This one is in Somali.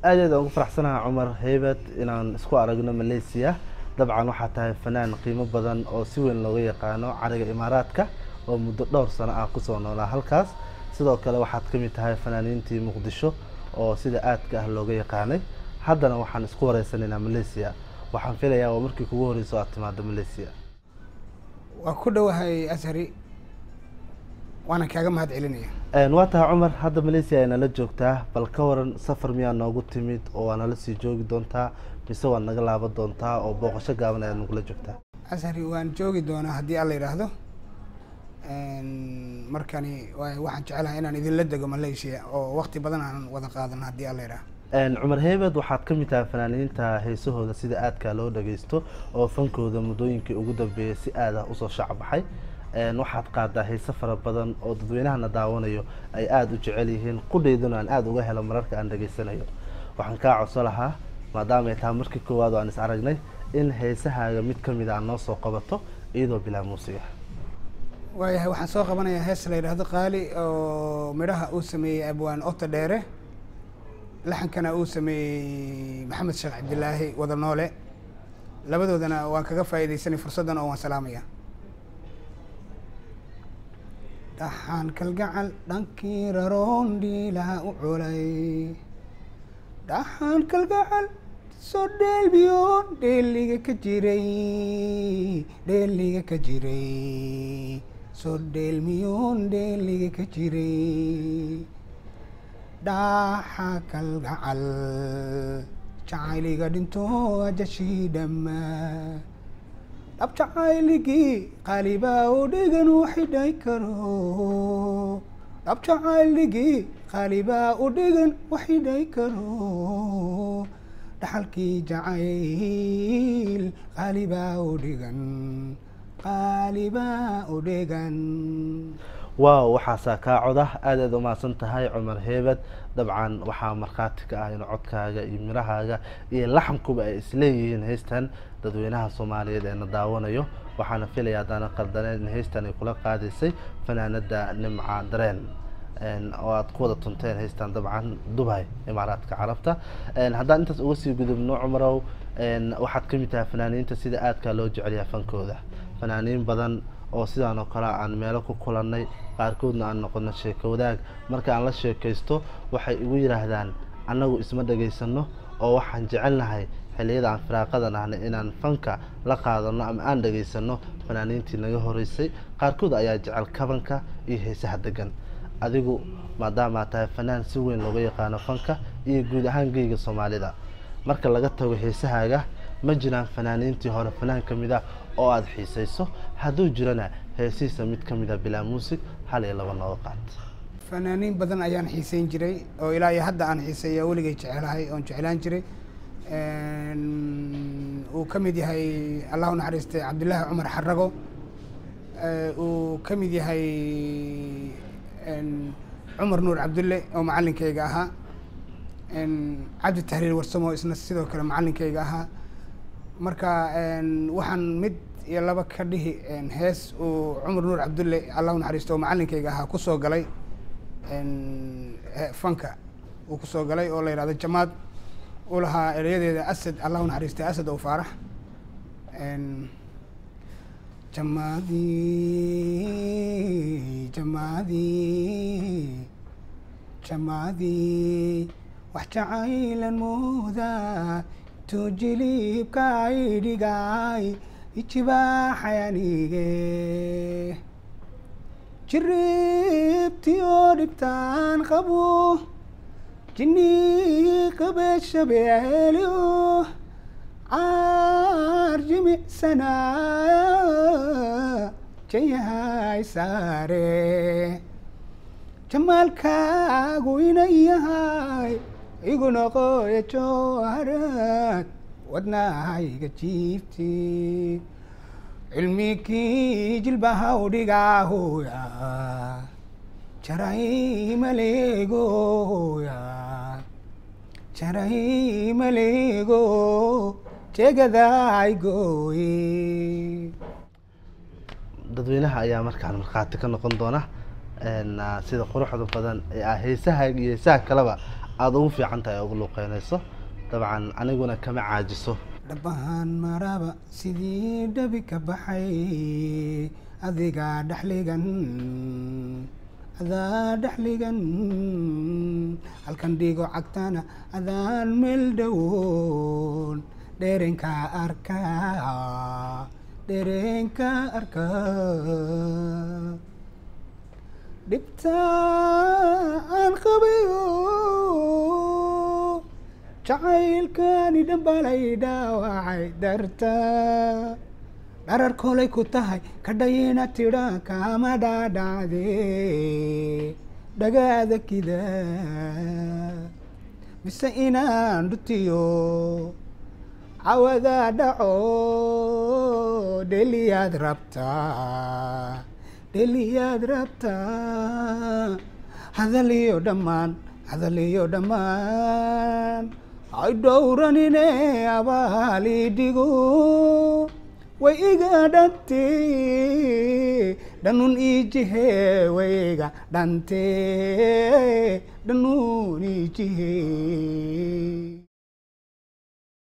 Aad aad aan ugu faraxsanahay, Cumar Heybad, inaan isku aragno Malaysia. Dabcan waxaa tahay fanaan qiimo badan oo si weyn looga yaqaano cariga Imaaraadka oo muddo dhowr sano ah kusoo noolaa halkaas. Sidoo kale waxaad ka mid tahay fanaaniintii Muqdisho oo sida aadka ah looga yaqaanay. Haddana waxaan isku wareysanaynaa Malaysia. Waxaan filayaa waa markii kugu horeyso aad timaado Malaysia. Waa ku dhowahay, Ashari, waana kaaga mahad celinaya. Waa tahay Cumar, hadda Malaysia ay nala joogtaa. Bal ka waran, safar miyaa noogu timid oo waa nala sii joogi doontaa, mise waad naga laaban doontaa oo booqasho gaaban ayaad nagula joogtaa? Ashari, waan joogi doonaa haddii Alla yidhaahdo. Markani waxaan jecelahay inaan idinla dego Malaysia oo wakti badan aan wada qaadano haddii Alla yidhaahdo. Cumar Heybed, waxaad ka mid tahay fanaaniinta heesahooda sida aadka loo dhageysto oo fankooda muddooyinkii ugu dambeeyay si aad ah usoo shacbaxay. Waxaad qaadaa heese fara badan oo dadweynahana daawanayo ay aada u jecel yihiin, qudhayduna aan aada uga helo mararka aan dhageysanayo. Waxaan kaa codso lahaa, maadaama ay tahay markii koowaad oo aan is aragnay, in heesahaaga mid ka mid a aad noo soo qabato iyadoo bilaa muusiga. Waayahay, waxaan soo qabanayaa hees la yidhaahdo Qaali, oo midhaha uu sameeyey abwaan Ota Dheere, laxankana uu sameeyey Maxamed Sheekh Cabdilaahi Wada Noole. Labadoodana waan kaga faa'iidaysanay fursaddan oo waan salaamaya. Dhaxaan kalgacal dhankii raroon dhiilaha u culay, dhaxaan kalgacal soo dheelmiyoon dheeliga ka jiray, dheeliga ka jiray, soo dheelmiyoon dheeliga ka jiray, dhaxa kalgacal jacayliga dhinto ajashii dhammaa, dhab jacayligii qaalibaa u dhigan u xidhay karo, dhab jacayligii qaalibaa u dhigan u xidhay karo, dhaxalkii jacayl qaalibaa u dhigan, qaalibaa u dhigan. Waaw, waxaasaa kaa coda. Aad aad umahadsan tahay, Cumar Heybad. Dabcan waxaa markhaati ka ah in codkaaga iyo mirahaaga iyo laxamkuba ay isleeyihiin heystan dadweynaha Soomaaliyeed ee na daawanayo. Waxaana filaya, haddaana qaldaneen, in heystan ay kula qaadaysay fanaanada Nimca Dareen oo aad ku wada tunteen heystan dabcan Dubai, Imaaraadka Carabta. Haddaan intaas uga sii gudubno, Cumarow, waxaad ka mid tahay fanaaniinta sida aadka loo jecelyahay fankooda. Fanaaniin badan oo sidaan oo kale aan meelo ku kulannay, qaarkoodna aan noqono sheeko wadaag, marka aan la sheekaysto waxay igu yidhaahdaan annagu isma dhegaysano oo waxaan jecelnahay xilliyada aan firaaqada nahnay inaan fanka la qaadano ama aan dhegaysano fanaaniintii naga horeysay. Qaarkood ayaa jecel kabanka iyo heesaha degan. Adigu maadaamaa tahay fanaan si weyn looga yaqaano fanka iyo guud ahaan geyga Soomaalida, marka laga tago heesahaaga, ma jiraan fanaaniintii hore fanaan ka mid ah oo aada xiisayso? Hadduu jirana, heesihiisa mid ka mid a bilaa muusig hal iyo laba nooga qaad. Fanaaniin badan ayaan xiiseyn jiray oo ilaa iyo hadda aan xiiseeya, weligay jecelahay oon jeclaan jiray. Uu ka mid yahay, Allah u naxariistay, Cabdillaahi Cumar Xarago, uu ka mid yahay Cumar Nuur Cabdulle oo macallinkayga ahaa, Cabdi Tahriir Warsamo isna sidoo kale macallinkayga ahaa. Marka waxaan mid iyo laba ka dhihi hees uu Cumar Nuur Cabdulle, Allah u naxariisto, oo macallinkayga ahaa kusoo galay fanka, uu kusoo galay oo la yidhahdo Jamaad, uu lahaa erayadeeda Asad, Allah u naxariistay, Asad oo Faarax. Jamaadii, jamaadii, jamaadii, wax jacaylan mooda intuu jiliibka ay dhigay ijibaaxay anige, jiribtiyo dhibtaan qabo, jini qabe shabeelyo caar jimicsanaya jayahay saare, jamaalkaagu inay yahay igu noqoya jooharad wadnahayga jiifti, cilmikii jilbaha udhigaahoya jaray maleegoya, jaray maleego jeegadaay gooye. Dadweynaha ayaa markaan markhaati ka noqon doona sida quruxda badan ee ah heesahaaga iyo heesaha kaleba Aada ugu fiican tahay ugu luuqeynayso, dabcan aniguna kama caajiso. Dhabahan maraba sidii dhabi ka baxay, adigaa dhexligan, adaa dhexligan, halkan dhigo cagtana adaan meel dhowoon dheerinka arka, dhereenka arka. Dhibta aan qabayo jacaylkani dhambalay dhaawacay darta, dharar kolay ku tahay kadhayina tidha kama dhaadhacde dhagaada kida, mise inaan dhutiyo cawada dhaco. Dheliyaad rabtaa, dheliyaad rabtaa, hadal iyo dhammaan, hadal iyo dhammaan hay dhowranine abaali dhigo, way iga dhante dhanun ijihe, way iga dhante dhanun ijihe.